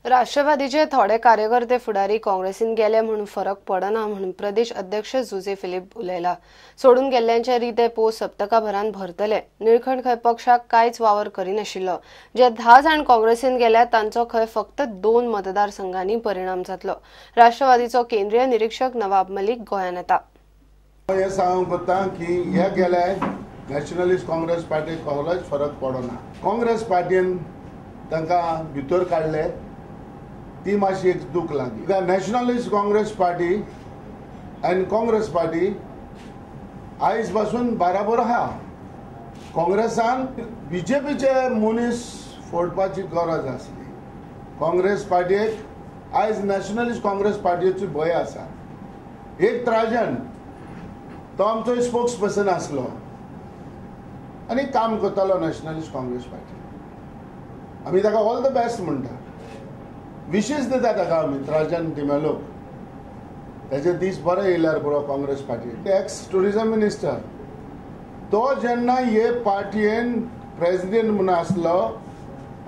राष्ट्रवादीचे थोडे कार्यकर्ते फुडारी काँग्रेसीन गेले म्हणून फरक पडना म्हणून प्रदेश अध्यक्ष जुजे फिलीप उलयला. सोडून गेल्ल्यांचे रिते पोस्ट सप्तकाभरान भरतले. निळखंड खंय पक्षाक कांयच वावर करिनाशिल्लो. जे 10 जाण काँग्रेसीन गेल्या तांचो खंय फक्त 2 मतदारसंघांनी परिणाम जातलो. राष्ट्रवादीचो केंद्रीय निरीक्षक नवाब मलिक गोंयांत येता. हे सांगूंक कोत्ता की हे गेले नॅशनलिस्ट काँग्रेस पार्टीक कसलोच फरक पडना. काँग्रेस पार्टीन तांकां भितर काडले ती मातशी एक दूख लागली. नॅशनलिस्ट काँग्रेस पार्टी आनी काँग्रेस पार्टी आयज पासून बराबर आहा. काँग्रेसान बीजेपीचे मनीस फोडपाची गरज आसली. काँग्रेस पार्टीक आयज नॅशनलिस्ट काँग्रेस पार्टीचो भंय आसा. एक त्राजन तो आमचो स्पोक्स पर्सन आसलो आनी काम करतालो नॅशनलिस्ट काँग्रेस पार्टी. आमी ताका ऑल the best म्हणटा, विशेष दिता ताका आमी. त्राजन डिमेलोक ताचे दीस बरे येयल्यार पुरो. Congress party ex tourism minister तो जेन्ना हे पार्टयेन प्रेजिडेंट म्हूण आसलो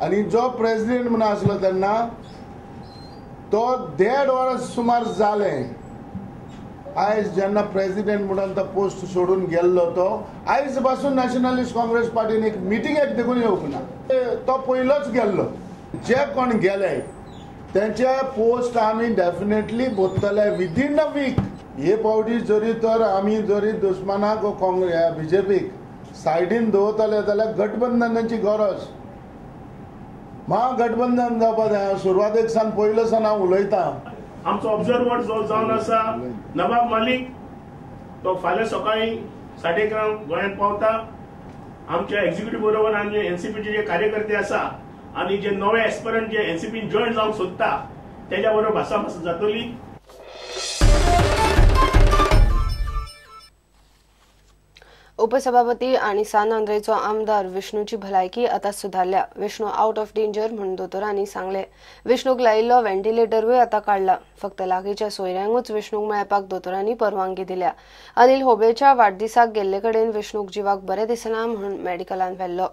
आनी जो प्रेजिडेंट म्हूण आसलो तेन्ना तो 1.5 वर्स सुमार जालें. आयज जेन्ना प्रेजिडेंट म्हणून तो पोस्ट सोडून गेल्लो तो आयज पासून नॅशनलिस्ट काँग्रेस पार्टीन एक मिटिंगेक देखून येवंक ना. तो पयलोच गेल्लो. जे कोण गेले तेंचे पोस्ट आमी डेफिनेटली भरतले विदीन अ वीक. हे फावटी जरी तर आमी जरी दुस्मानाक काँग्रेस बीजेपीक सायडीन दवरतले जाल्यार गठबंधनाची गरज. महागठबंधन जावपा जाय. सुरवातेक सावन पयलो सावन हांव उलयतां. आमचो ऑब्जर्वर जो जावन आसा नवाब मलिक तो फाल्यां सकाळीं 11:30 गोंयांत पावता. आमच्या एक्झिक्युटिव्ह बरोबर आनी एनसीपीचे जे कार्यकर्ते आसा आनी जे नवे एस्पिरंट जे एनसीपीन जॉयन जावंक सोदता तेज्या बरोबर भासाभास जातली. उपसभापती आनी सान आंद्रेचो आमदार विष्णूची भलायकी आता सुधारल्या. विष्णू आउट ऑफ डेंजर म्हणून दोतोरांनी सांगले. विष्णूक लायिल्लो व्हेंटिलेटरूय आता काडला. फक्त लागींच्या सोयऱ्यांकूच विष्णूक मेळपाक दोतोरांनी परवानगी दिल्या. अनिल होबळेच्या वाडदिसाक गेल्ले कडेन विष्णूक जिवाक बरें दिसना म्हणून मेडिकलान व्हेल्लो.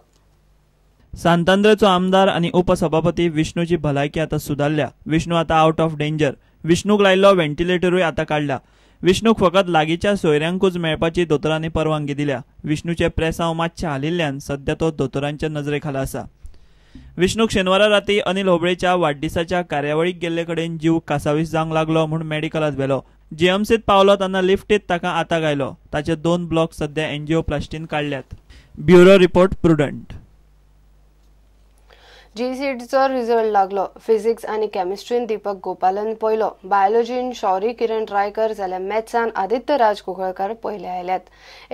सांतांद्रेचो आमदार आनी उपसभापती विष्णूची भलायकी आता सुधारल्या. विष्णू आता आउट ऑफ डेंजर. विष्णूक लायिल्लो व्हेंटिलेटरूय आता काडला. विष्णूक फकत लागींच्या सोयऱ्यांकूच मेळपाची दोतोरांनी परवानगी दिल्या. विष्णूचे प्रेसांव मातशें हालिल्ल्यान सध्या तो दोतोरांच्या नजरे खाला आसा. विष्णूक शेनवारा राती अनिल होबळेच्या वाडदिसाच्या कार्यावळीक गेल्ले कडेन जीव कासावीस जावंक लागलो म्हूण मेडिकलांत व्हेलो. जीएमसीत पावलो तेन्ना लिफ्टीत ताका आताक आयलो. ताचे 2 ब्लॉक सध्या एनजीओप्लास्टीन काडल्यात. Bureau report, Prudent. जीसीईटीचो रिझल्ट लागलो. फिजिक्स आनी केमिस्ट्रीन दीपक गोपालन पयलो, बायोलॉजीन शौरी किरण रायकर जाल्यार मॅथ्सान आदित्य राज कुंकळकर पयले आयल्यात.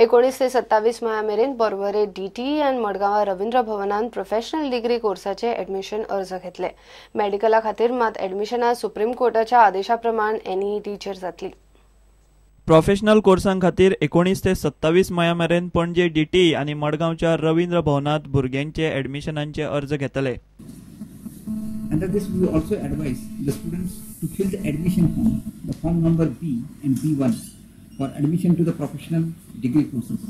19 ते 27 मया मेरेन पर्वरे डीटीई आनी मडगांवा रवींद्र भवनान प्रोफेशनल डिग्री कोर्साचे एडमिशन अर्ज घेतले. मेडिकला खातीर मात एडमिशनां सुप्रीम कोर्टाच्या आदेशा प्रमाण एनईईटीचेर जातली. प्रोफेशनल कोर्सां खातीर 19 ते 27 मया मेरेन पणजे डीटीई आनी मडगांवच्या रवींद्र भवनांत भुरग्यांचे एडमिशनांचे अर्ज घेतले. Under this, we also advise the students to fill the admission form, the form number B and B1 for admission to the professional degree courses.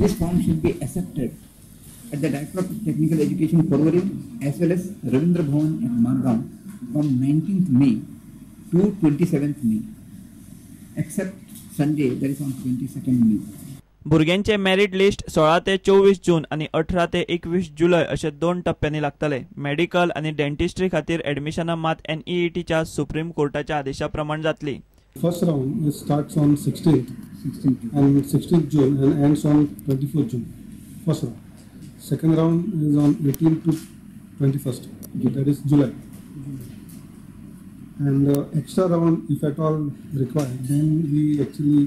This form should be accepted at the Director of Technical Education Porvorim as well as Ravindra Bhavan at Margaon from 19th May to 27th May, except Sunday, that is on 22nd May. भुरग्यांचे merit list 16 ते 24 जून आनी 18 ते 21 जुलय अशे 2 टप्प्यांनी लागतले. Medical आनी dentistry खातीर एडमिशनां मात एनईईटीच्या supreme कोर्टाच्या आदेशा प्रमाण जातली. First round starts on 16th and 16th June and ends on 24th June. First round. Second round is on 18th to 21st, that is July. And extra round, if at all required, then we actually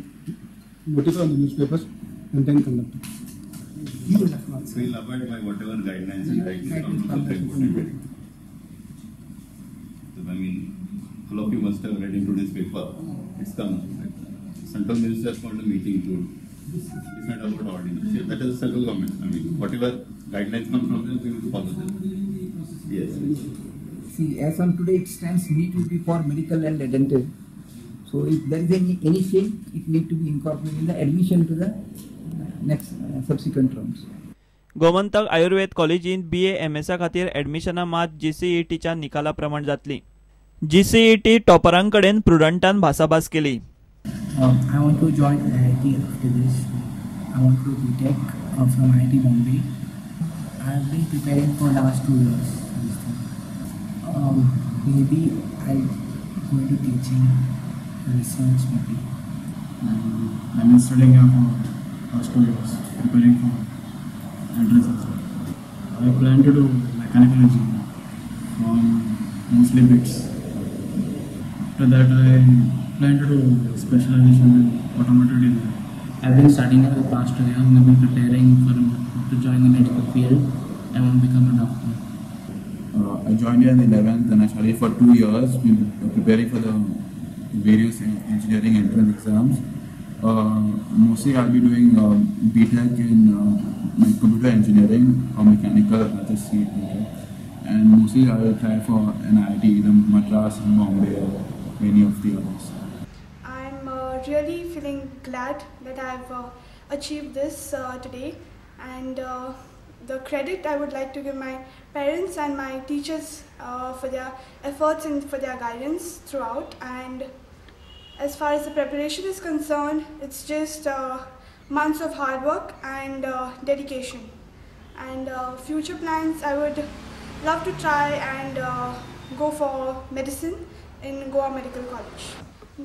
notify on the newspapers and then conduct it. We'll abide by whatever guidelines and guidelines from the Supreme Court. So, I mean, all of you must have read in today's paper. It's come. Central Minister has called a meeting to decide about ordinance. Yeah, that is the central government. I mean, whatever guidelines come from them, we will follow them. Yes. See, as on today, it stands NEET will be for medical and dental. So if there is any change, it need to be incorporated in the admission to the next subsequent rounds. Gomantak आयुर्वेद कॉलेजींत BA एमएसा खातीर एडमिशनां मात जीसीईटीच्या निकाला प्रमाण जातली. GCET टॉपरां कडेन प्रुडंटान भासाभास केली. I want to join IIT after this. I want to do BTech from IIT Bombay. I have been preparing for last 2 years. Maybe I'll go into teaching, research maybe. I've been studying here for last 2 years, preparing for entrance exam. I plan to do mechanical engineering from mostly bits. After that, I plan to do specialization in automotive design. I've been studying for the past 2 years and I've been preparing to join the medical field. I want to become a doctor. I joined here in the 11th and I studied for 2 years, been preparing for the various engineering entrance exams. Mostly I'll be doing BTech in computer engineering or mechanical, I'll just see it later. And mostly I will try for an IIT, either Madras, Bombay or any of the others. I'm really feeling glad that I've achieved this today, and the credit I would like to give my parents and my teachers for their efforts and for their guidance throughout. And as far as the preparation is concerned, it's just months of hard work and dedication. And future plans, I would love to try and go for medicine in Goa Medical College.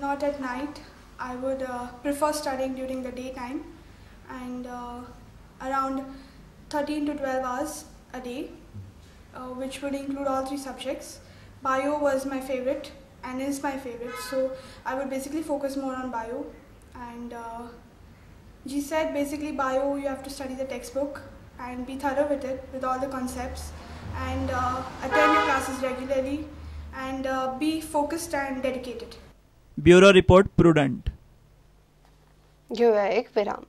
Not at night. I would prefer studying during the daytime and around 13 to 12 hours a day, which would include all 3 subjects. Bio was my favorite and is my favorite, so I would basically focus more on bio. And GSET, basically bio, you have to study the textbook and be thorough with it, with all the concepts, and attend your classes regularly and be focused and dedicated. Bureau report, Prudent. घेऊया एक विराम.